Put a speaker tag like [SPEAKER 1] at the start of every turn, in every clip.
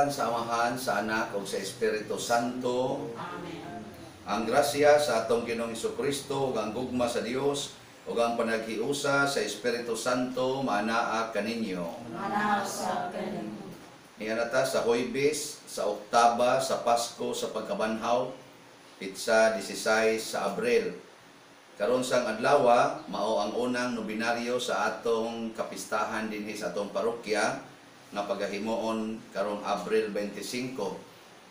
[SPEAKER 1] Sa ngalan sa Amahan, sa Anak ug sa Espiritu Santo.
[SPEAKER 2] Amen.
[SPEAKER 1] Ang grasya sa atong Ginoong Kristo ug ang gugma sa Dios ug ang panaghiusa sa Espiritu Santo maanaa kaninyo.
[SPEAKER 2] Maanaa usab kanimo.
[SPEAKER 1] Niana ta sa Huybes, sa Oktaba, sa Pasko, sa Pagkabanhaw, pitsa 16 sa Abril. Karon sang adlaw, mao ang unang nobinaryo sa atong kapistahan dinhi sa atong parokya nga pagahimuon karong Abril 25.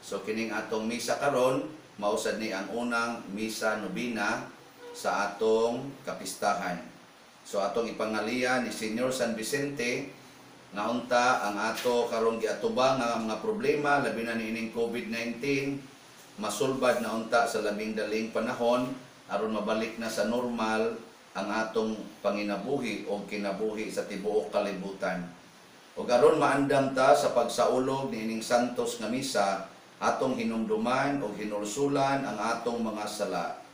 [SPEAKER 1] So kining atong misa karon mao sad ni ang unang misa nobina sa atong kapistahan. So atong ipangaliya ni Senior San Vicente nga unta ang ato karong giatubang nga mga problema labi na niining COVID-19 masulbad na unta sa labing daling panahon aron mabalik na sa normal ang atong panginabuhi o kinabuhi sa tibuok kalibutan. Ug aron maandam ta sa pagsaulog niining santos nga misa, atong hinumduman o hinulsulan ang atong mga sala.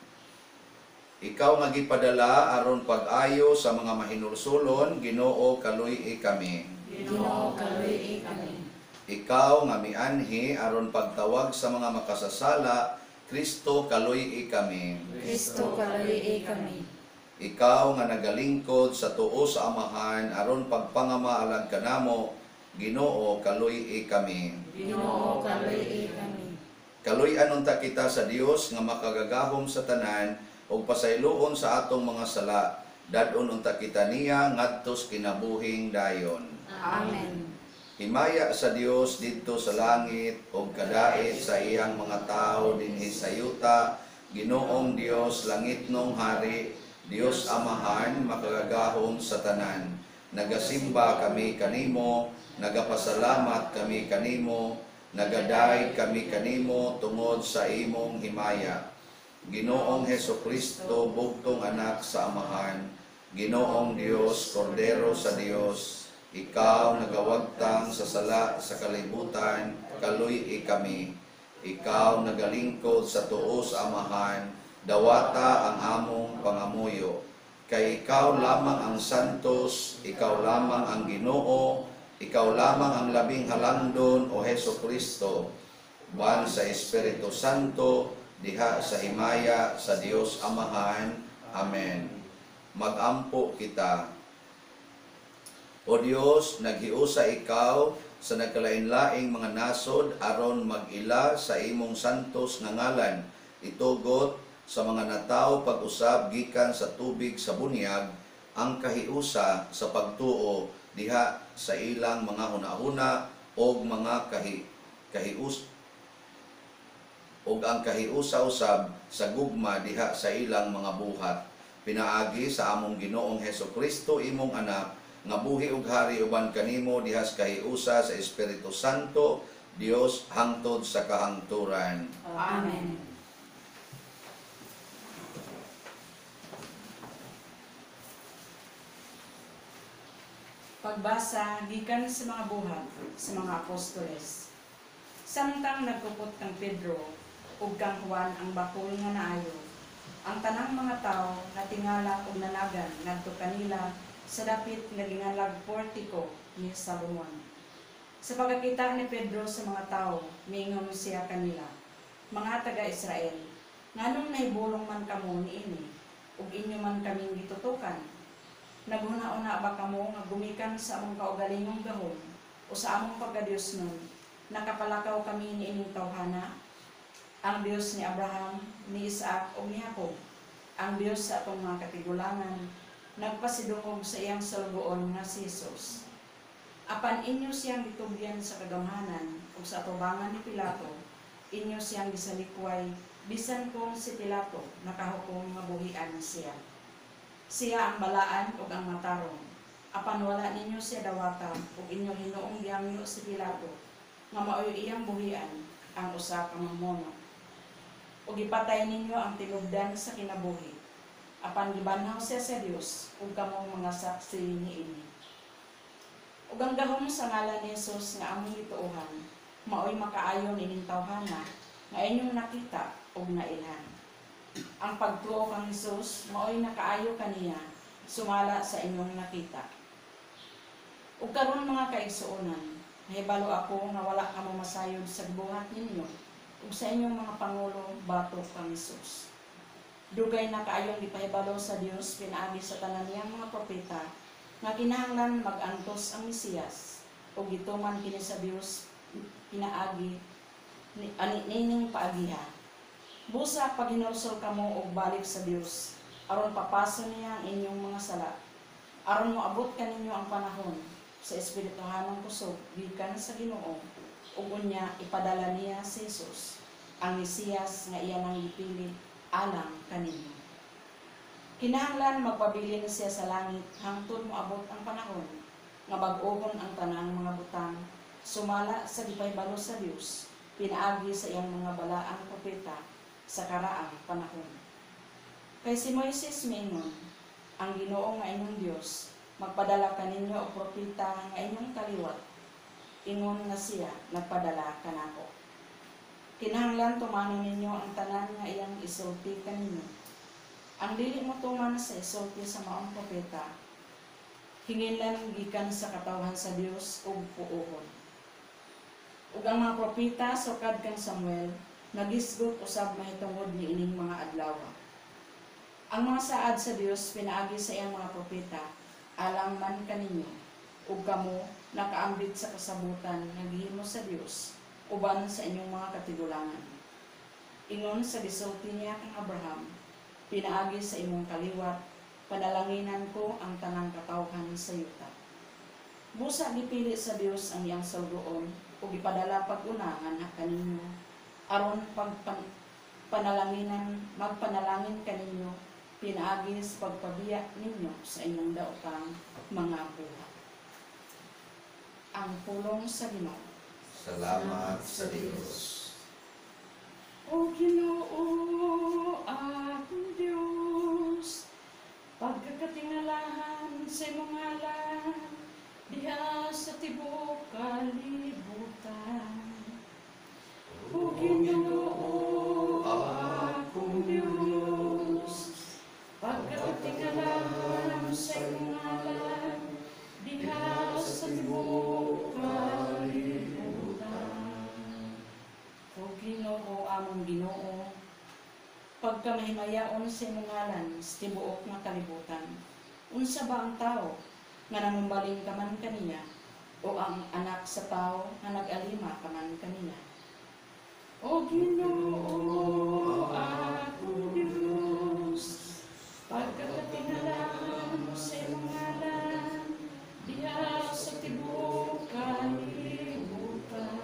[SPEAKER 1] Ikaw nga gipadala aron pag-ayo sa mga mahinulsulon, Ginoo, kaluy-i kami.
[SPEAKER 2] Ginoo, kaluy-i kami.
[SPEAKER 1] Ikaw nga mianhi aron pagtawag sa mga makasasala, Kristo, kaluy-i kami.
[SPEAKER 2] Kristo, kaluy-i kami.
[SPEAKER 1] Ikaw nga nagalingkod sa tuo sa Amahan aron pagpangama alang kanamo, Ginoo, kaluy-i kami.
[SPEAKER 2] Ginoo, kaluy-i kami.
[SPEAKER 1] Kaluy-an unta kita sa Dios nga makagagahom sa tanan ug pasayloon sa atong mga sala. Dad-on unta kita niya ngadto sa kinabuhing dayon.
[SPEAKER 2] Amen.
[SPEAKER 1] Himaya sa Dios didto sa langit ug kadait sa iyang mga tawo dinhi sa yuta, Ginoong Dios, langitnong hari, Dios Amahan, makagagahom sa tanan. Nagasimba kami kanimo, nagapasalamat kami kanimo, nagaday kami kanimo tungod sa imong himaya. Ginoong Hesukristo, bugtong anak sa Amahan, Ginoong Dios, Kordero sa Dios, ikaw nagawagtang sa sala sa kalibutan, kaluy-i kami. Ikaw nagalingkod sa tuo sa Amahan, dawata ang among pangamuyo. Kay ikaw lamang ang santos, ikaw lamang ang Ginoo, ikaw lamang ang labing halangdon, o Heso Kristo. Buwan sa Espiritu Santo, diha sa himaya sa Dios Amahan. Amen. Magampo kita. O Dios, naghiusa ikaw sa nagkalain-laing mga nasod aron mag-ila sa imong santos nga ngalan. Itugot sa mga natawo pag-usab gikan sa tubig sa bunyag ang kahiusa sa pagtuo diha sa ilang mga hunahuna og mga kahius og ang kahiusa usab sa gugma diha sa ilang mga buhat. Pinaagi sa among Ginoong Hesukristo, imong anak, nga buhi ug hari uban kanimo diha sa kahiusa sa Espiritu Santo, Dios hangtod sa kahangturan.
[SPEAKER 2] Amen.
[SPEAKER 3] Pagbasa gikan sa mga buhat sa mga apostoles. Samtang nagkupot kang Pedro ug kang Juan ang bakol nga naayo, ang tanang mga tawo natingala ug nanagan ngadto kanila sa dapit nga gingalag portico ni Salomon. Sa pagkakita ni Pedro sa mga tawo, miingon siya kanila, "Mga taga-Israel, nganong nahibulong man kamo niini ug inyo man kaming gitutukan? Naghuna-una ba kamo nga gumikan sa among kaugalingong gahom o sa among pagkadiyos nun, nakapalakaw kami niining tawhana? Ang Dios ni Abraham, ni Isaac ug ni Jacob, ang Dios sa atong mga katigulangan, nagpasidungog sa iyang salugoon nga si Jesus. Apan inyo siyang gitugyan sa kagamhanan ug sa atubangan ni Pilato, inyo siyang gisalikway, bisan kung si Pilato nakahukom nga buhian siya. Siya ang balaan ug ang matarong. Apan wala ninyo siya dawata ug inyo hinuong gihangyo si Pilato nga maoy iyang buhian ang usa ka mamono. Ug gipatay ninyo ang tinubdan sa kinabuhi. Apan gibanhaw siya sa Dios ug kamo mga saksi niini. Ug ang gahom sa ngalan ni Jesus nga among gituohan, maoy makaayon ining tawhana nga inyong nakita ug nailhan. Ang pagtuo kang Hesus maoy nakaayo kaniya sumala sa inyong nakita. Ug karon mga kaigsuonan, Nahibalo ako nga wala kamo masayod sa gibuhat ninyo ug sa inyong mga pangulo batok kang Hesus. Dugay na kaayong gipahibalo sa Dios pinaagi sa tanan niyang mga propeta nga kinahanglan mag-antos ang Mesiyas ug gituman kini sa Dios pinaagi ni ani nining paagiha. Busa paghinulsol kamo og balik sa Dios aron papaso niya ang inyong mga sala, aron moabot kaninyo ang panahon sa espirituhanong kusog gikan sa Ginoo, ug unya ipadala niya si Jesus, ang Mesiyas nga iya nang gipili alang kaninyo. Kinahanglan magpabilin siya sa langit hangtod moabot ang panahon nga bag-ohon ang tanang mga butang sumala sa gipahibalo sa Dios pinaagi sa iyang mga balaang propeta sa karaang panahon. Kay si Moises miingon, ang Ginoo nga inyong Dios magpadala kaninyo og propeta nga inyong kaliwat, ingon nga siya nagpadala kanako. Kinahanglan tumanon ninyo ang tanan nga iyang isulti kaninyo. Ang dili mo tuman sa isulti sa maong propeta, hinginlan gikan sa katawhan sa Dios og puohon. Ug ang mga propeta sukad kang Samuel nagisgot usab mahitungod niining mga adlaw. Ang mga saad sa Dios pinaagi sa iyang mga propeta alang man kaninyo, ug kamo nakaambit sa kasabutan nga gihimo sa Dios uban sa inyong mga katigulangan. Ingon sa gisulti niya kang Abraham, pinaagi sa imong kaliwat panalanginan ko ang tanang katawhan sa yuta. Busa gipili sa Dios ang iyang sugoon ug gipadala pag-una nganha kaninyo aron pagpanalanginan magpanalangin kaninyo pinaagi sa pagpabiya ninyo sa inyong daotang mga buhat. Ang pulong sa Ginoo.
[SPEAKER 1] Salamat sa Dios.
[SPEAKER 3] O Ginoo, akong Dios, pagkakatingalahan sa imong ngalan diha sa tibuok kalibutan. O Ginoo, akong Dios, pagkakatingalahan sa imong ngalan diha sa tibuok kalibutan. O Ginoo, among Ginoo, pagkamahimayaon sa imong ngalan sa tibuok nga kalibutan, unsa ba ang tao nga nanumbaling ka man kaniya, o ang anak sa tao nga nag-alima ka man kaniya? O Ginoo, akong Dios, pagkakatingalahan sa imong ngalan diha sa tibuok kalibutan.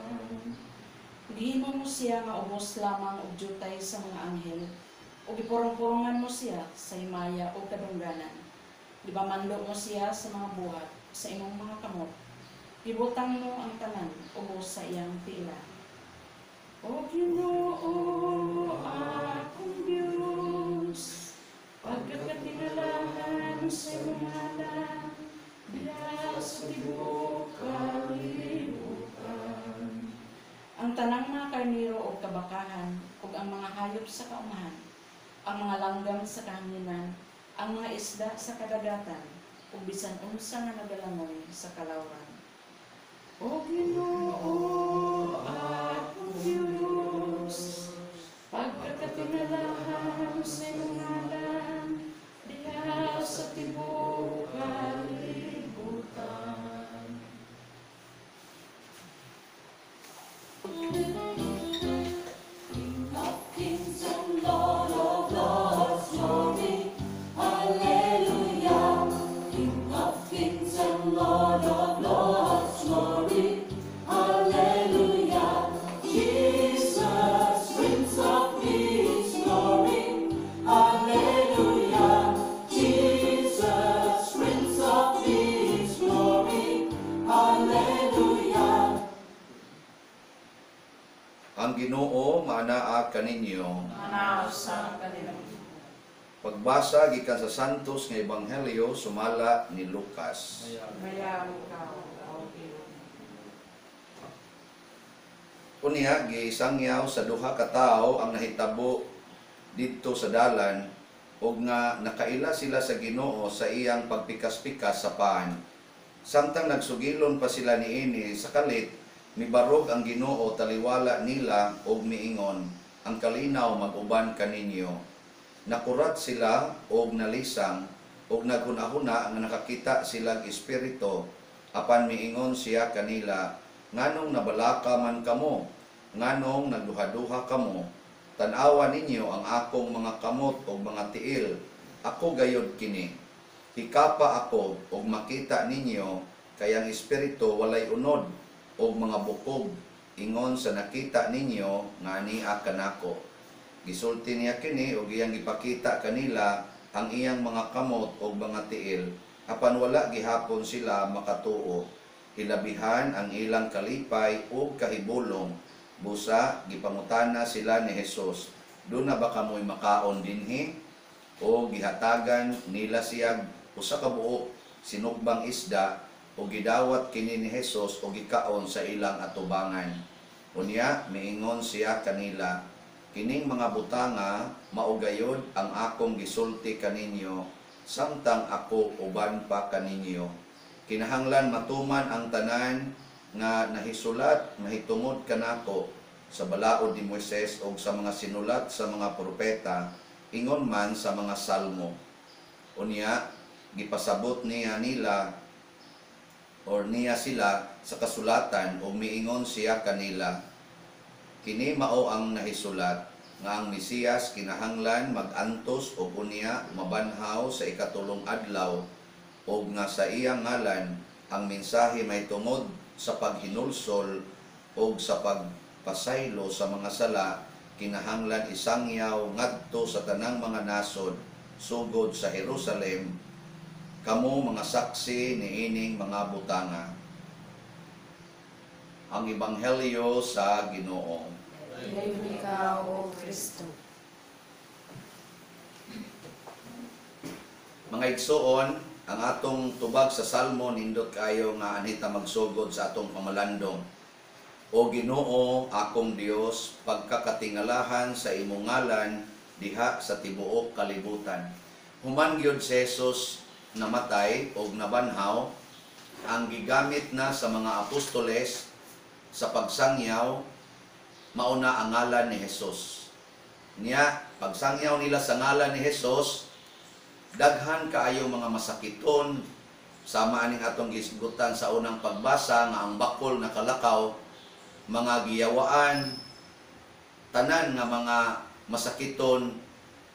[SPEAKER 3] Gihimo mo siya nga ubos lamang og jutay sa mga anghel, ug gipurong-purongan mo siya sa himaya ug kadungganan. Gipamando mo siya sa mga buhat sa imong mga kamot. Gibutang mo ang tanan ubos sa iyang tiila. O Ginoo, akong Dios, pagkakatingalahan sa imong ngalan diha sa tibuok kalibutan. Ang tanang mga karniro og kabakahan ug ang mga hayop sa kaumahan, ang mga langgam sa kahanginan, ang mga isda sa kadagatan, ug bisan unsa nga nagalangoy sa kalawran. O Ginoo, akong Dios, pagkakatingalahan sa imong ngalan diha sa tibuok kalibutan.
[SPEAKER 4] King of kings and Lord of lords, glory, hallelujah. King of kings and Lord of lords, glory, hallelujah. Jesus, Prince of Peace, glory, hallelujah. Jesus, Prince of Peace, glory, hallelujah.
[SPEAKER 1] Ang Ginoo maanaa kaninyo.
[SPEAKER 3] Manaa usab kanimo.
[SPEAKER 1] Pagbasa gikan sa Santos nga Ebanghelyo sumala ni Lucas.
[SPEAKER 3] Dayaw ka, O Ginoo.
[SPEAKER 1] Unya gisangyaw sa duha ka tawo ang nahitabo didto sa dalan ug nga nakaila sila sa Ginoo sa iyang pagpikas-pikas sa paan. Samtang nagsugilon pa sila niini sa kalit, Mibarog ang Ginoo taliwala nila og miingon, "Ang kalinaw mag-uban kaninyo." Nakurat sila og nalisang og naghuna-huna nga nakakita silag espiritu. Apan miingon siya kanila, "Nganong nabalaka man kamo? Nganong nagduhaduha kamo? Tan-awa ninyo ang akong mga kamot ug mga tiil. Ako gayod kini. Hikapa ako ug makita ninyo, kay ang espiritu walay unod ug mga bukog ingon sa nakita ninyo nga ania kanako." Gisulti niya kini ug iyang gipakita kanila ang iyang mga kamot ug mga tiil. Apan wala gihapon sila makatuo, hilabihan ang ilang kalipay ug kahibulong. Busa gipangutana sila ni Jesus, "Duna ba kamoy makaon dinhi?" O gihatagan nila siya usa ka buok sinukbang isda, ug gidawat kini ni Jesus ug gikaon sa ilang atubangan. Unya miingon siya kanila, "Kining mga butanga mao gayod ang akong gisulti kaninyo samtang ako uban pa kaninyo. Kinahanglan matuman ang tanan nga nahisulat mahitungod kanako sa balaod ni Moises ug sa mga sinulat sa mga propeta, ingon man sa mga salmo." Unya gipasabot niya nila or niya sila sa kasulatan ug miingon siya kanila, "Kini mao ang nahisulat nga ang Mesiyas kinahanglan mag-antos ug unya mabanhaw sa ikatulong adlaw, ug nga sa iyang ngalan ang mensahe mahitungod sa paghinulsol ug sa pagpasaylo sa mga sala kinahanglan isangyaw ngadto sa tanang mga nasod, sugod sa Jerusalem. Kamo mga saksi niining mga butanga." Ang Ebanghelyo sa Ginoo.
[SPEAKER 2] Dayon ikaw, O Kristo.
[SPEAKER 1] Mga igsoon, ang atong tubag sa Salmo nindot kayo nga anita magsugod sa atong pamalandong. O Ginoo, akong Dios, pagkakatingalahan sa imong ngalan diha sa tibuok kalibutan. Human gyud si Jesus namatay og nabanhaw, ang gigamit na sa mga apostoles sa pagsangyaw mauna ang ngalan ni Jesus. Niya, pagsangyaw nila sa ngalan ni Jesus, daghan kaayo mga masakiton, sama aning atong gisgutan sa unang pagbasa nga ang bakol nakalakaw, mga giyawaan, tanan nga mga masakiton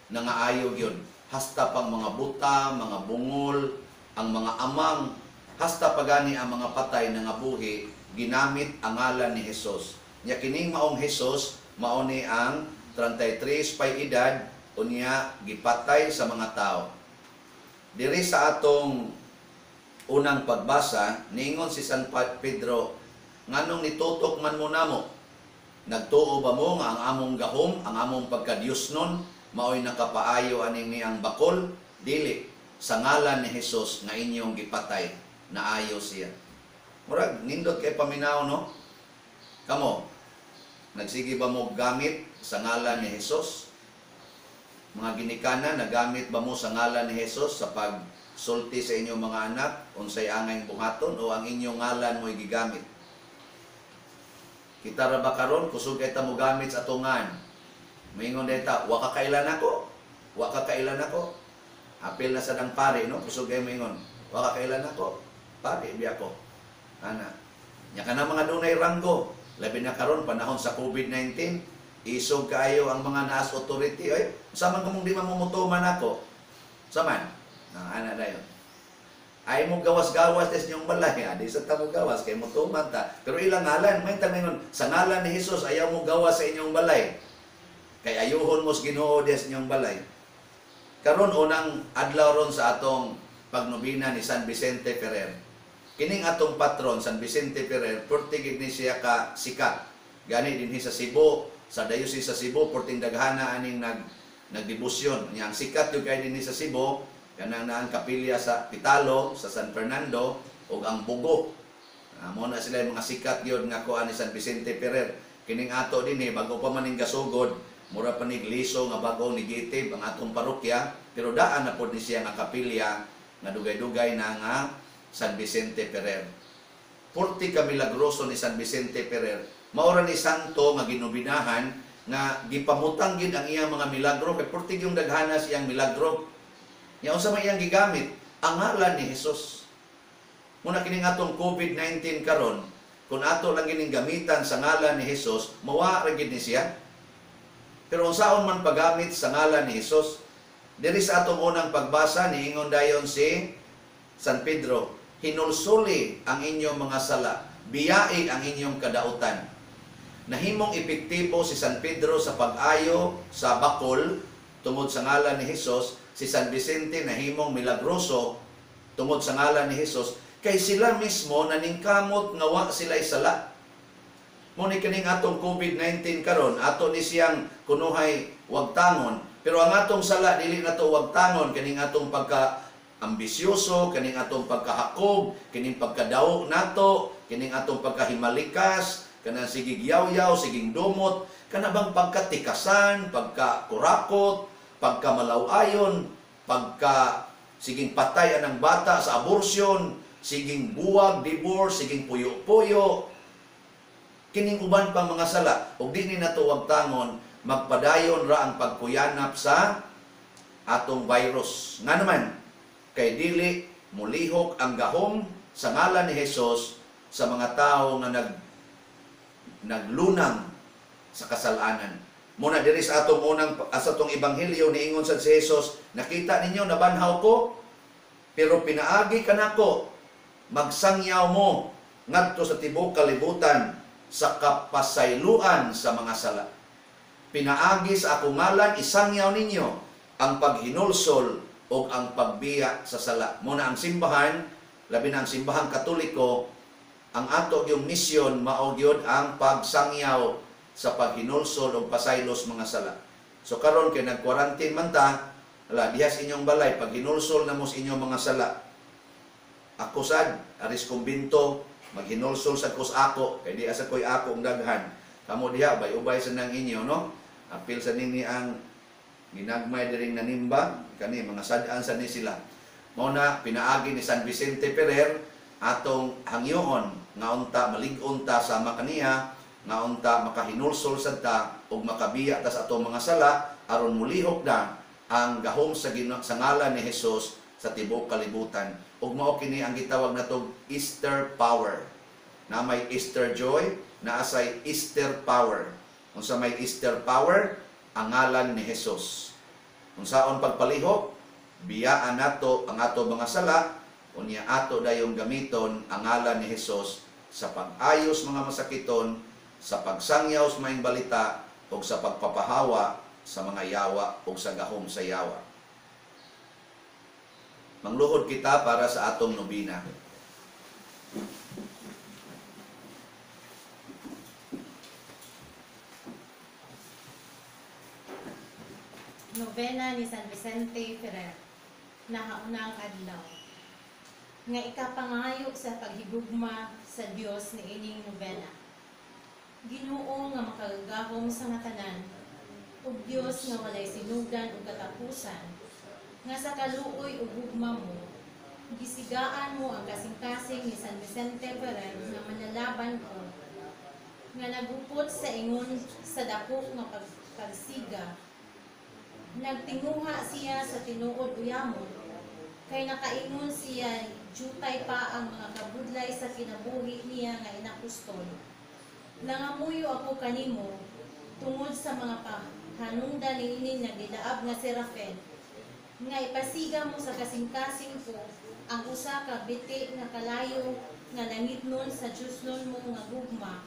[SPEAKER 1] nangaayo gyud, hasta pang mga buta, mga bungol, ang mga amang, hasta pagani ang mga patay nangabuhi, ginamit ang ngalan ni Jesus. Nya kining maong Jesus, mao ni ang 33 pay edad, unya gipatay sa mga tao. Diri sa atong unang pagbasa, niingon si San Pedro, "Nganong nitutok man mo namo? Nagtuo ba mo nga ang among gahom, ang among pagkadiyos nun, maoy nakapaayo aning niyang bakol? Dili, sa ngalan ni Jesus nga inyong gipatay, naayo siya." Murag nindot kay paminaw, no? Kamo, nagsige ba mo gamit sa ngalan ni Jesus? Mga ginikanan, nagamit ba mo sa ngalan ni Jesus sa pagsulti sa inyong mga anak, unsay angay buhaton, o ang inyong ngalan mo'y gigamit? Kita ra ba karon kusog kay ta mo gamit sa atungan? Moingon ta, "Wa ka kailan ako. Wa ka kailan ako." Apil na sa dang pare, no? Kusog kay moingon, "Wa ka kailan ako. Pare bi ako." Ana. Nya kana mga dunay ranggo, labi na karon panahon sa COVID-19, isog kaayo ang mga naas authority, "Oy, sa man kamong di mamumutuman ako?" Saman. Nang ana dayon. Ay mo gawas-gawas des niyong balay, di sa ta mo gawas kay mutuman ta. Pero ilang ngalan, may tangingon sa ngalan ni Jesus, ayaw mo gawas sa inyong balay. Kay ayuhon mo sa Ginoo des inyong balay. Karon unang adlaw ron sa atong pagnobina ni San Vicente Ferrer. Kining atong patron San Vicente Ferrer, perti gid ni siya ka sikat. Gani dinhi sa Cebu, sa diocese sa Cebu, perting daghana aning nagdebosyon. Nya ang sikat gyud kay dinhi sa Cebu, kanang naang kapilya sa Pitalo, sa San Fernando, ug ang Bugo. Mo na sila yung mga sikat gyud nga kuan ni San Vicente Ferrer. Kining ato dinhi bago pa man ning gasugod, mura pa ni liso nga bag-ong negative ang atong parokya, pero daan na pod ni siya nga kapilya nga dugay-dugay na nga San Vicente Ferrer. Purti ka milagroso ni San Vicente Ferrer. Mao ra ni santo nga ginobinahan nga gipamutang gid ang iyang mga milagro kay purti gyud daghana siyang milagro. Nya unsa may iyang gigamit? Ang ngalan ni Hesus. Muna kining atong COVID-19 karon, kung ato lang gining gamitan sa ngalan ni Hesus, mawa ra gid ni siya. Pero unsaon man paggamit sa ngalan ni Hesus? Diri sa atong unang pagbasa niingon dayon si San Pedro, hinulsuli ang inyong mga sala, biyai ang inyong kadautan. Nahimong epektibo si San Pedro sa pag-ayo sa bakol tungod sa ngalan ni Hesus. Si San Vicente nahimong milagroso tungod sa ngalan ni Hesus, kay sila mismo naningkamot nga wa sila sala. Muna kining atong COVID-19 karon, ato ni siyang kunuhay wagtangon, pero ang atong sala dili nato wagtangon, kining atong pagka ambisyoso, kining atong pagkahakog, kining pagkadaog nato, kining atong pagkahimalikas, kanang sigig yaw-yaw, siging dumot, kana bang pagkatikasan, pagkakurakot, pagkamalaw-ayon, pagka siging patay anang bata sa aborsyon, siging buwag, divorce, siging puyo-puyo, kining uban pang mga sala, ug di ni nato wagtangon, magpadayon ra ang pagkuyanap sa atong virus. Nga naman, kay dili mulihok ang gahom sa ngalan ni Hesus sa mga tao nga naglunang sa kasalanan. Muna diri sa atong unang sa atong ebanghelyo niingon sad si Hesus, nakita ninyo nabanhaw ko, pero pinaagi kanako magsangyaw mo ngadto sa tibuok kalibutan sa kapasayloan sa mga sala. Pinaagi sa akong ngalan isangyaw ninyo ang paghinulsol o ang pagbiya sa sala. Muna ang simbahan, labi na ang simbahang Katoliko, ang ato yung misyon mao gyud ang pagsangyaw sa paghinulsol o pasaylos mga sala. So karon kay nag-quarantine man ta, ala dihas inyong balay paghinulsol na mo sa inyong mga sala. Ako sad aris kumbinto maghinulsol sad ko sa ako kay di asa koy ako ang daghan. Kamo diha ubay-ubay sa nang inyo, no? Apil sa nini ang ginagmay diring nanimba kani mga sad-an sa ni sila. Mao na pinaagi ni San Vicente Ferrer atong hangyoon nga unta malig-on ta sama kaniya, nga unta makahinulsol sad ta ug makabiya ta sa atong mga sala aron mulihok na ang gahom sa sa ngalan ni Hesus sa tibuok kalibutan. Ug mao kini ang gitawag natong Easter power. Na may Easter joy, naasay Easter power. Unsa may Easter power? Ang ngalan ni Hesus. Unsaon pagpalihok? Biyaan nato ang ato mga sala, unya ato dayong gamiton ang ngalan ni Hesus sa pag-ayos mga masakiton, sa pagsangyaw sa maayong balita, ug sa pagpapahawa sa mga yawa ug sa gahom sa yawa. Mangluhod kita para sa atong nobina.
[SPEAKER 5] Novena ni San Vicente Ferrer, nahaunang adlaw. Nga ikapangayo sa paghigugma sa Dios niining novena. Ginoo nga makagagahom sa nga tanan, ug Dios nga walay sinugdan ug katapusan, nga sa kaluoy ug gugma mo, gisigaan mo ang kasing-kasing ni San Vicente Ferrer nga manlalaban ko, nga nagupot sa ingon sa dako nga pagsiga. Nagtinguha siya sa tinuod uyamon, kay nakaingon siya jutay pa ang mga kabudlay sa kinabuhi niya nga inapostol. Nangamuyo ako kanimo tungod sa mga pahanungdan niini nga gilaab nga si Rafael, nga ipasiga mo sa kasing-kasing ko ang usa ka biti nga kalayo nga langitnon sa Diosnon mo nga gugma,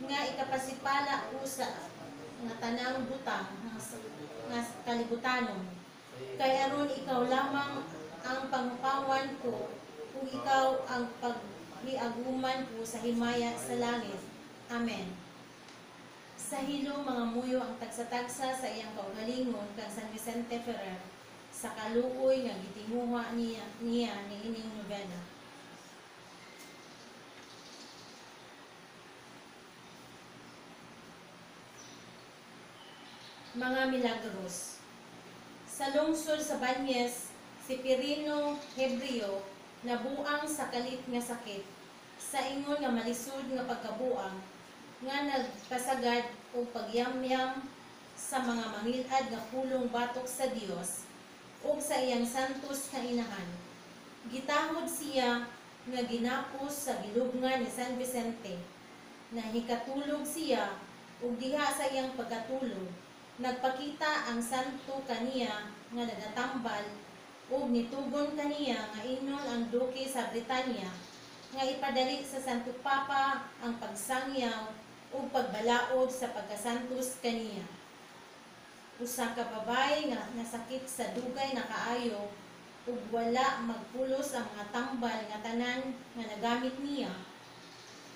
[SPEAKER 5] nga ikapasipala ko sa nga tanang butang nga kalibutanon. Kay aron ikaw lamang ang pangupawan ko, ug ikaw ang paghiaguman ko sa himaya sa langit. Amen. Sa hilo mga muyo ang tagsa-tagsa sa iyang kaugalingon kang San Vicente Ferrer sa kaluoy nga gitinguha niya niining novena. Mga milagros. Sa lungsod sa Banyes, si Pirino Hebreo nabuang sa kalit nga sakit. Sa ingon nga malisud nga pagkabuang nga nagpasagad og pagyamyam sa mga mangilad nga pulong batok sa Dios ug sa iyang santos nga inahan. Gitahod siya nga ginapos sa gilubngan ni San Vicente. Nahikatulog siya ug diha sa iyang pagkatulog nagpakita ang santo kaniya nga nagatambal ug nitugon kaniya nga ingnon ang duke sa Britanya nga ipadali sa Santo Papa ang pagsangyaw ug pagbalaod sa pagkasantos kaniya. Usa ka babaye nga nasakit sa dugay na kaayo ug wala magpulos ang mga tambal nga tanan nga nagamit niya.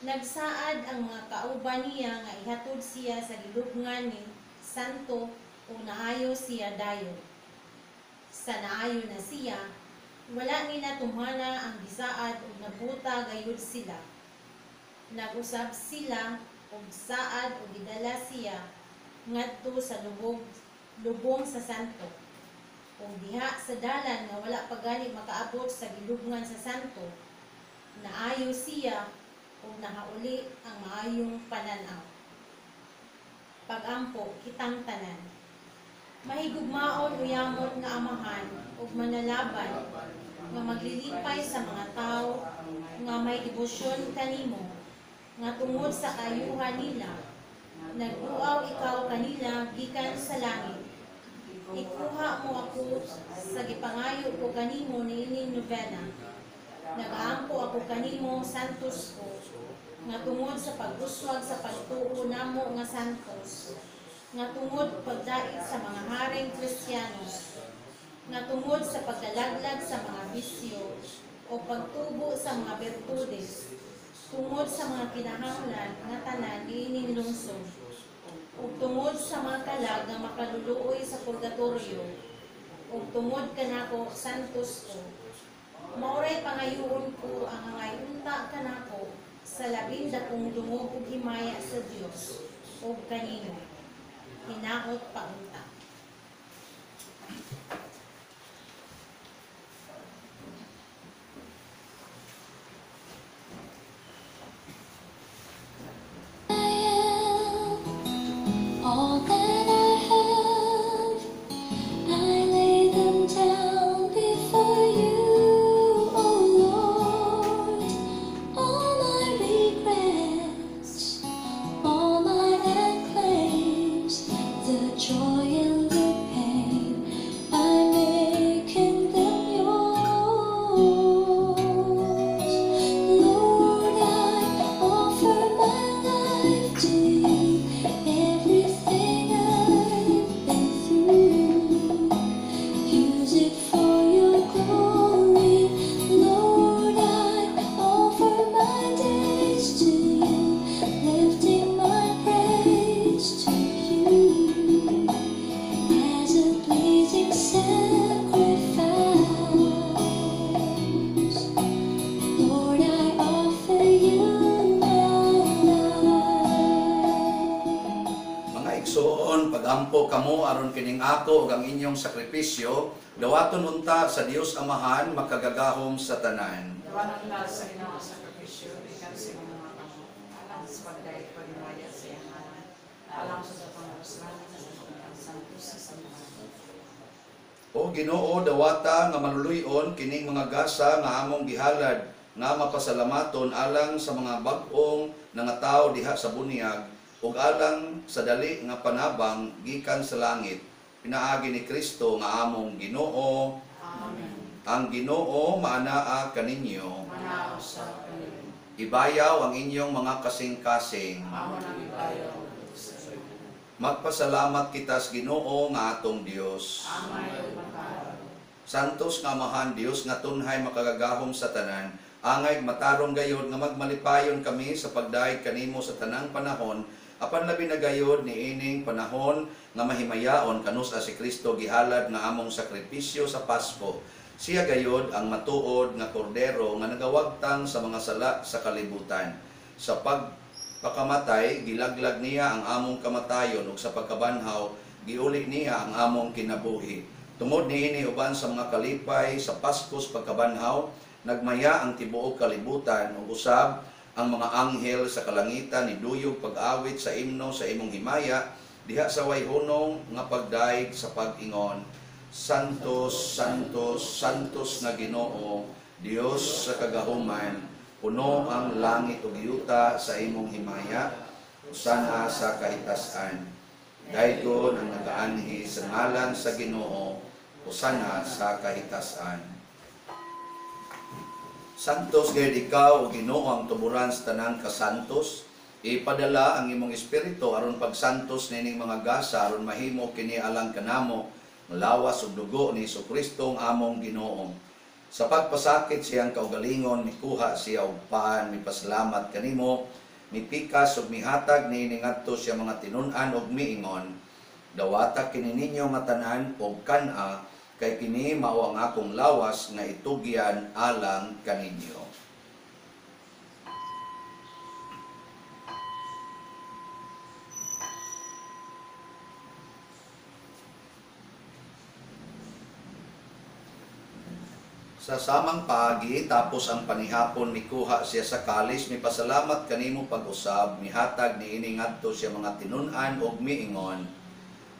[SPEAKER 5] Nagsaad ang mga kauban niya nga ihatod siya sa gilubngan ni Santo ug naayo siya dayon. Sa naayo na siya, wala nila tumana ang gisaad ug nabuta gayud sila. Nag-usab sila og saad ug gidala siya ngadto sa lubong sa santo. Ug diha sa dalan nga wala pa gani makaabot sa gilubngan sa santo, naayo siya ug nahauli ang maayong panan-aw. Pagampo kitang tanan. Mahigugmaon uyamon nga amahan ug manalaban nga maglilipay sa mga tawo nga may debosyon kanimo, nga tungod sa kaayuhan nila nagduaw ikaw kanila gikan sa langit. Ikuha mo ako sa gipangayo ko kanimo niining nobena. Nagaampo ako kanimo, santos ko, nga tungod sa pag-uswag sa pagtuo namo nga santos, nga tungod pagdait sa mga haring Kristiyano, nga tungod sa paglalaglag sa mga bisyo o pagtubo sa mga bertudes, tungod sa mga kinahanglan nga tanan niining lungsod, ug tungod sa mga kalag nga makaluluoy sa purgatorio, ug tungod kanako, santos ko, maoray pangayoon ko ang hangay unta kanako sa labing dakong dungog ug himaya sa Dios ug kanimo. Hinaot paunta.
[SPEAKER 4] I am all that I have. I lay them down before you, O Lord. All my regrets, all my acclaims, the joy and the pain, I'm making them yours. Lord, I offer my life to you, everything I've been through. Use it for your glory. Lord, I offer my days to you, lifting my praise to you as a pleasing sacrifice. Lord, I offer you my life.
[SPEAKER 1] Mga igsoon, pagampo kamo aron kining ako ug ang inyong sakripisyo, dawaton unta sa Dios Amahan makagagahom sa tanan.
[SPEAKER 3] Dawaton na sa Ginoo ang sakripisyo, ikan sa imong mga kamot, alang sa pagdait paghimaya sa iyang ngalan, alang sa pangaluslan sa santos sa simbahan.
[SPEAKER 1] O Ginoo, dawata nga maluluy-on kining mga gasa nga among gihalad nga mapasalamaton alang sa mga bag-ong nangatawo diha sa bunyag ug alang sa dali nga panabang gikan sa langit pinaagi ni Kristo nga among Ginoo.
[SPEAKER 3] Amen.
[SPEAKER 1] Ang Ginoo maanaa kaninyo.
[SPEAKER 3] Manao sa kanila.
[SPEAKER 1] Ibayaw ang inyong mga kasing-kasing.
[SPEAKER 3] Amo nang ibayaw sa
[SPEAKER 1] Magpasalamat kita sa Ginoo nga atong Dios.
[SPEAKER 3] Amay ug makaron.
[SPEAKER 1] Santos nga Amahan Dios nga tunhay makagagahom sa tanan, angay matarong gayod nga magmalipayon kami sa pagdayeg kanimo sa tanang panahon, apan labi na gayod niining panahon nga mahimayaon kanus-a si Kristo gihalad nga among sakripisyo sa Pasko. Siya gayod ang matuod nga kordero nga nagawagtang sa mga sala sa kalibutan. Sa pagpakamatay gilaglag niya ang among kamatayon ug sa pagkabanhaw giuli niya ang among kinabuhi. Tungod niini uban sa mga kalipay sa Paskos pagkabanhaw, nagmaya ang tibuok kalibutan ug usab Ang mga anghel sa kalangitan niduyog pag-awit sa imno sa imong himaya diha sa way hunong nga pagdaig sa pag-ingon, Santos, Santos, Santos nga Ginoo, Dios sa kagahuman, puno ang langit ug yuta sa imong himaya, usana sa kahitasan. Daygon ang nagaanhi sa ngalan sa Ginoo, usana sa kahitasan. Santos gayud ikaw, o Ginoo, ang tuburan sa tanang kasantos. Ipadala ang imong espiritu aron pagsantos nining mga gasa aron mahimo kini alang kanamo lawas ug dugo ni Hesukristo ang among Ginoo. Sa pagpasakit siyang kaugalingon, mikuha siya og paan, mipasalamat kanimo, mipikas ug mihatag niini ngadto siya mga tinun-an ug miingon, dawata kini ninyo nga tanan og kan-a, kay kini mao ang akong lawas nga itugyan alang kaninyo. Sa samang paagi, tapos ang panihapon, mikuha siya sa kalis, mipasalamat kanimo pag-usab, mihatag niini ngadto siya mga tinun-an ug miingon,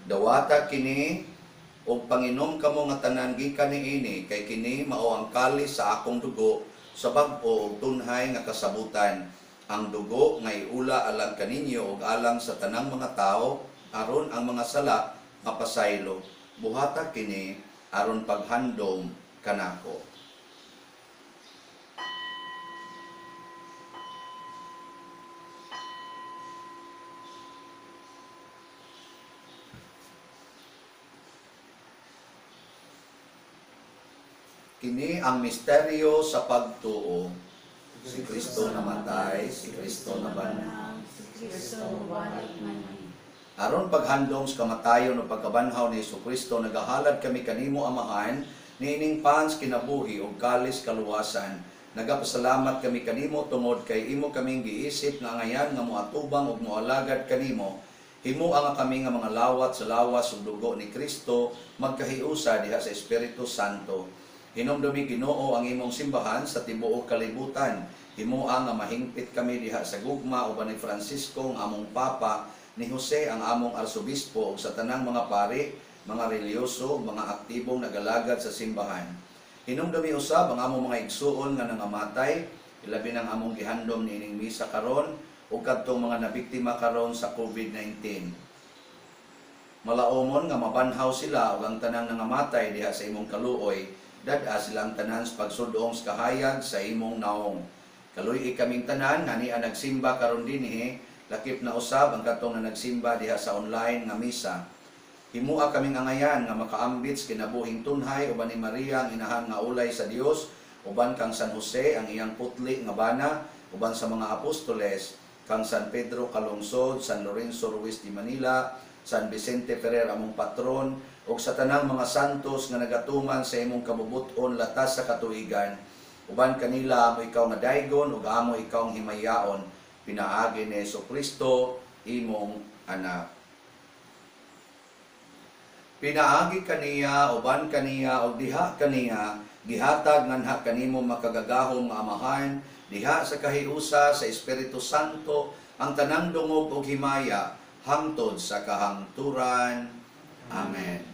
[SPEAKER 1] dawata kini og panginom kamo nga tanan gikan niini, kay kini mao ang kalis sa akong dugo sa bag-o ug tunhay nga kasabutan, ang dugo nga iula alang kaninyo ug alang sa tanang mga tawo aron ang mga sala mapasaylo. Buhata kini aron paghandom kanako. Kini ang misteryo sa pagtuo. Si Kristo namatay, si Kristo nabanhaw,
[SPEAKER 2] si Kristo mobalik man.
[SPEAKER 1] Aron paghandom sa kamatayon o pagkabanhaw ni Hesukristo, nagahalad kami kanimo Amahan, niining pans kinabuhi ug kalis kaluwasan. Nagapasalamat kami kanimo tungod kay imo kaming giisip nga angayan nga moatubang ug moalagad kanimo. Himoa nga kami nga mga lawat sa lawas ug dugo ni Kristo, magkahiusa diha sa Espiritu Santo. Hinumdumi Ginoo ang imong simbahan sa tibuok kalibutan. Himoa nga mahingpit kami diha sa gugma uban ni Francisco ang among Papa, ni Jose ang among arsobispo ug sa tanang mga pari, mga relihiyoso, mga aktibong nagalagad sa simbahan. Hinumdumi usab ang among mga igsuon nga nangamatay, ilabi nang among gihandom niining misa karon ug kadtong mga nabiktima karon sa COVID-19. Malaomon nga mabanhaw sila ug ang tanang nangamatay diha sa imong kaluoy, dad-a silang tanan sa pagsudong sa kahayag sa imong naong. Kaluy-i kaming tanan nga nia nagsimba karon dinhi, lakip na usab ang katong na nagsimba diha sa online nga misa. Himua kaming angayan nga makaambit sa kinabuhing tunhay uban ni Maria ang inahan nga ulay sa Dios, uban kang San Jose ang iyang putli nga bana, uban sa mga apostoles, kang San Pedro Calungsod, San Lorenzo Ruiz de Manila, San Vicente Ferrer among patron, ug sa tanang mga santos nga nagatuman sa imong kabubut-on latas sa katuigan. Uban kanila amo ikaw nga daygon ug amo ikaw ang himayaon, pinaagi ni Hesukristo imong anak. Pinaagi kaniya, uban kaniya, ug diha kaniya, gihatag nganha kanimo makagagahom nga Amahan, diha sa kahiusa sa Espiritu Santo, ang tanang dungog ug himaya, hangtod sa kahangturan. Amen.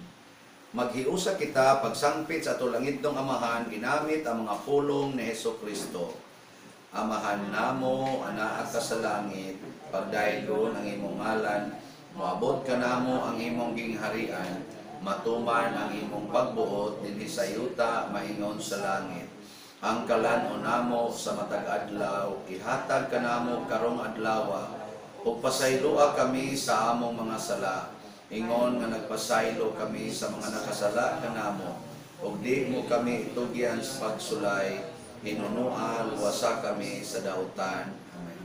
[SPEAKER 1] Maghiusa kita pagsangpit sa ato langitnong Amahan, ginamit ang mga pulong ni Hesukristo. Amahan namo, anaa ka sa langit, pagdaygon ang imong ngalan, moabot kanamo ang imong gingharian, matuman ang imong pagbuot dinhi sa yuta maingon sa langit. Ang kalan-on namo sa matag adlaw, ihatag kanamo karong adlawa, ug pasayloa kami sa among mga sala, ingon nga nagpasaylo kami sa mga nakasala kanamo, ug di mo kami itugyan sa pagsulay, hinunoa luwasa kami sa dautan. Amen.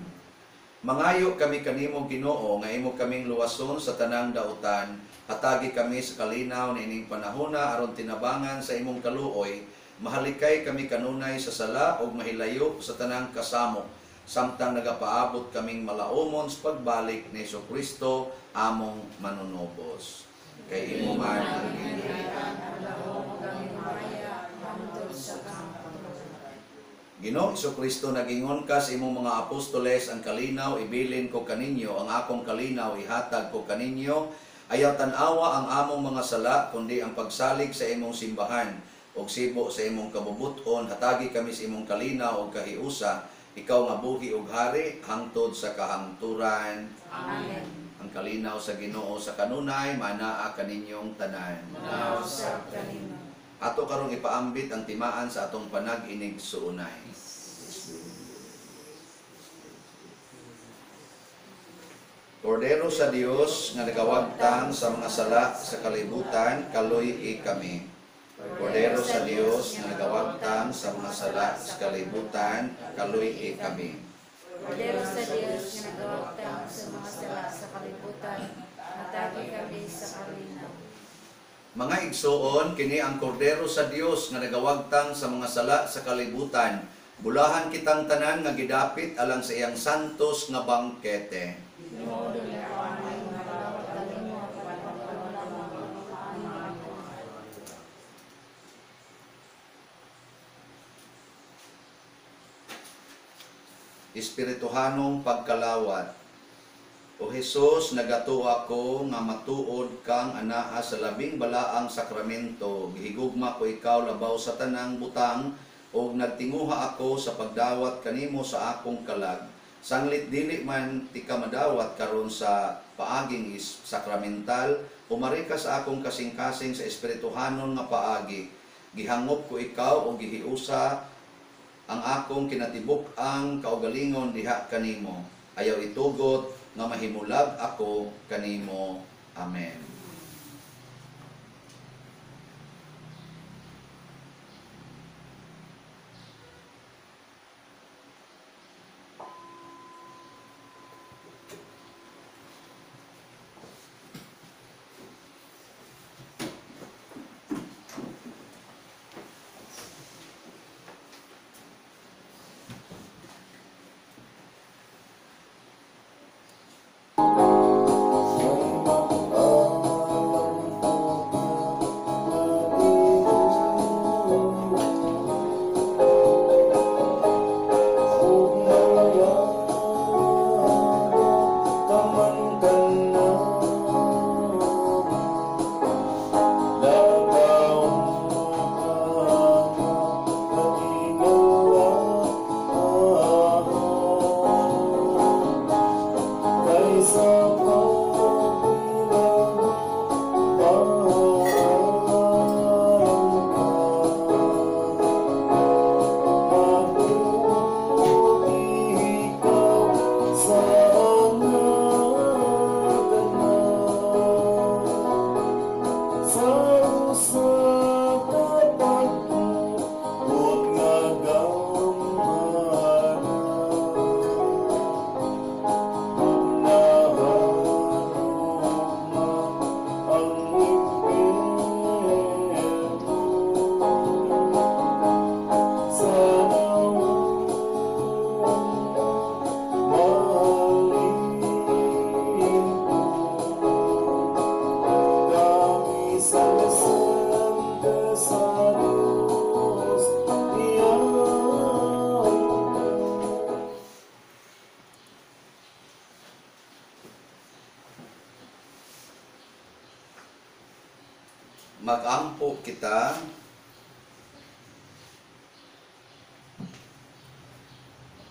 [SPEAKER 1] Mangayo kami kanimo Ginoo nga imo kaming luwason sa tanang dautan, hatagi kami sa kalinaw niining panahona aron tinabangan sa imong kaluoy, mahalikay kami kanunay sa sala ug mahilayo sa tanang kasamok, samtang nagapaabot kaming malaumon sa pagbalik ni Hesukristo among manunubos. Kay imo man ang gingharian. Ginoong Kristo, nagingon ka sa imong mga apostoles, ang kalinaw ibilin ko kaninyo, ang akong kalinaw ihatag ko kaninyo. Ayaw tan-awa ang among mga sala, kundi ang pagsalig sa imong simbahan og sibo sa imong kabubuton. Hatagi kami sa imong kalinaw og kahiusa, ikaw nga buhi og hari hangtod sa kahangturan.
[SPEAKER 2] Amen.
[SPEAKER 1] Ang kalinaw sa Ginoo sa kanunay manaa kaninyong tanan.
[SPEAKER 2] Manausab kanimo.
[SPEAKER 1] Ato karong ipaambit ang timaan sa atong panag-inig suunay. Kordero sa Dios nga nagawagtang sa mga sala sa kalibutan, kaloy-i kami. Kordero sa Dios nga nagawagtang sa mga sala sa kalibutan, kaloy-i kami.
[SPEAKER 2] Kordero sa Dios nga nagawagtang sa mga sala sa kalibutan, hatagi kami sa kalinaw.
[SPEAKER 1] Mga igsoon, kini ang kordero sa Dios nga nagawagtang sa mga sala sa kalibutan. Bulahan kitang tanan nga gidapit alang sa iyang santos nga bangkete.
[SPEAKER 2] Ginoo, dili ako anay nga dawat kanimo, apan pagkaon lamang ang maayo ako.
[SPEAKER 1] Espirituhanong pagkalawat. O Hesus, nagatuo ako nga matuod kang anaa sa labing balaang sakramento. Gihigugma ko ikaw labaw sa tanang butang ug nagtinguha ako sa pagdawat kanimo sa akong kalag. Sanglit dili man tika madawat karon sa paaging sakramental, umari ka sa akong kasing-kasing sa espirituhanon nga paagi. Gihangop ko ikaw o gihiusa ang akong kinatibuk-ang kaugalingon diha kanimo. Ayaw itugot nga mahimulag ako kanimo. Amen. Magampo kita.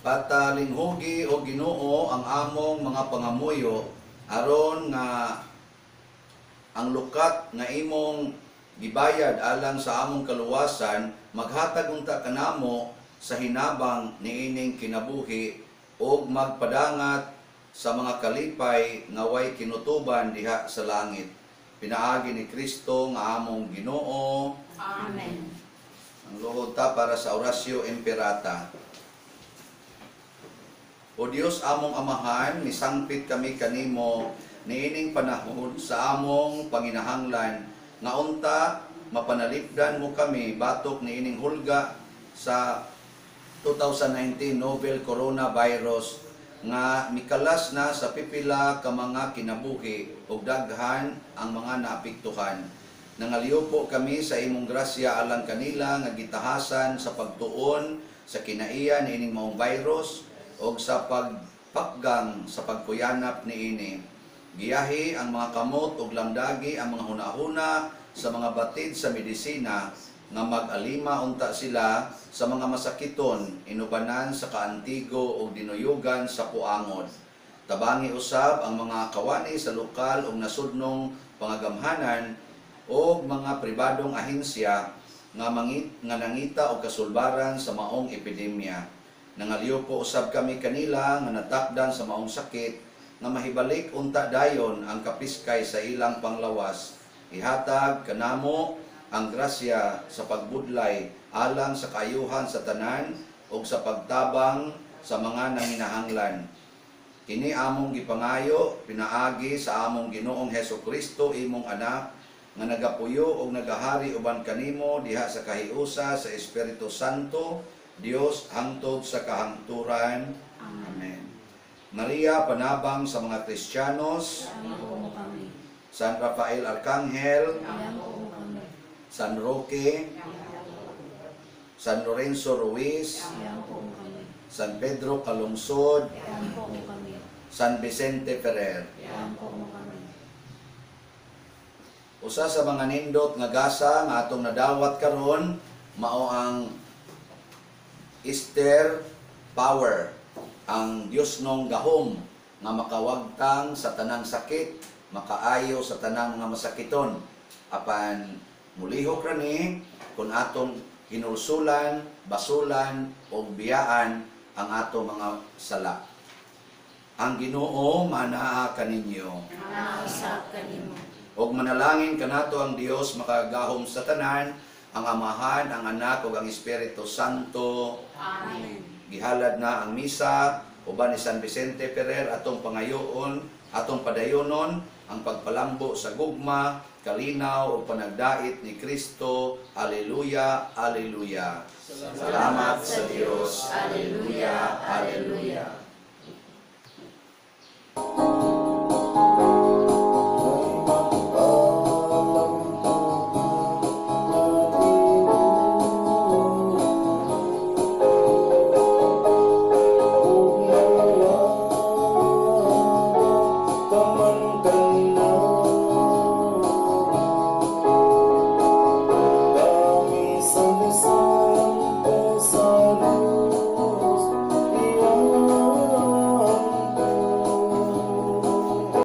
[SPEAKER 1] Patalinghugi o Ginoo ang among mga pangamuyo aron nga ang lukat nga imong gibayad alang sa among kaluwasan maghatag unta kanamo sa hinabang niining kinabuhi ug magpadangat sa mga kalipay nga way kinutuban diha sa langit. Pinaagi ni Kristo nga among Ginoo.
[SPEAKER 2] Amen.
[SPEAKER 1] Ang luhod ta para sa Oratio Imperata. O Dios among Amahan, misangpit kami kanimo niining panahon sa among panginahanglan nga unta mapanalipdan mo kami batok niining hulga sa 2019 novel coronavirus nga mikalas na sa pipila ka mga kinabuhi ug daghan ang mga naapektuhan. Nangaliw po kami sa imong grasya alang kanila nga gitahasan sa pagtuon sa kinaiya niining maong virus og sa pagpakgang sa pagkuyanap niini. Giyahi ang mga kamot ug lamdagi ang mga hunahuna sa mga batid sa medisina nga mag-alima unta sila sa mga masakiton, inubanan sa kaantigo ug dinuyugan sa puangod. Tabangi usab ang mga kawani sa lokal ug nasudnong pangagamhanan og mga pribadong ahensya nga nangita og kasulbaran sa maong epidemya. Nangaliw po usab kami kanila nga natakdan sa maong sakit nga mahibalik unta dayon ang kapiskay sa ilang panglawas. Ihatag kanamo ang grasya sa pagbudlay alang sa kaayuhan sa tanan ug sa pagtabang sa mga nanginahanglan. Kini among gipangayo pinaagi sa among Ginoong Hesukristo, imong anak, nga nagapuyo ug nagahari uban kanimo diha sa kahiusa sa Espiritu Santo, Dios, hangtod sa kahangturan. Amen. Maria, panabang sa mga Kristiyanos.
[SPEAKER 2] Iampo mo kami.
[SPEAKER 1] San Rafael Arcangel,
[SPEAKER 2] Iampo mo kami.
[SPEAKER 1] San Roque, San Lorenzo Ruiz,
[SPEAKER 2] Iampo mo kami.
[SPEAKER 1] San Pedro Calungsod,
[SPEAKER 2] Iampo mo kami.
[SPEAKER 1] San Vicente Ferrer.
[SPEAKER 2] Iampo mo kami.
[SPEAKER 1] Usa sa mga nindot nga gasa nga atong nadawat karon mao ang Easter power, ang Dios nong gahom nga makawagtang sa tanang sakit, makaayo sa tanang mga masakiton. Apan mulihok ra ni kung atong hinulsulan, basulan o biyaan ang ato mga sala. Ang Ginoo manaa kaninyo.
[SPEAKER 2] Nausap kanimo.
[SPEAKER 1] Og manalangin kanato ang Dios makagahom sa tanan, ang Amahan, ang Anak ug ang Espiritu Santo.
[SPEAKER 2] Amen.
[SPEAKER 1] Gihalad na ang misa uban ni San Vicente Ferrer. Atong pangayoon, atong padayonon ang pagpalambo sa gugma, kalinaw ug panagdait ni Kristo. Aleluya, aleluya. Salamat sa Dios. Aleluya, aleluya.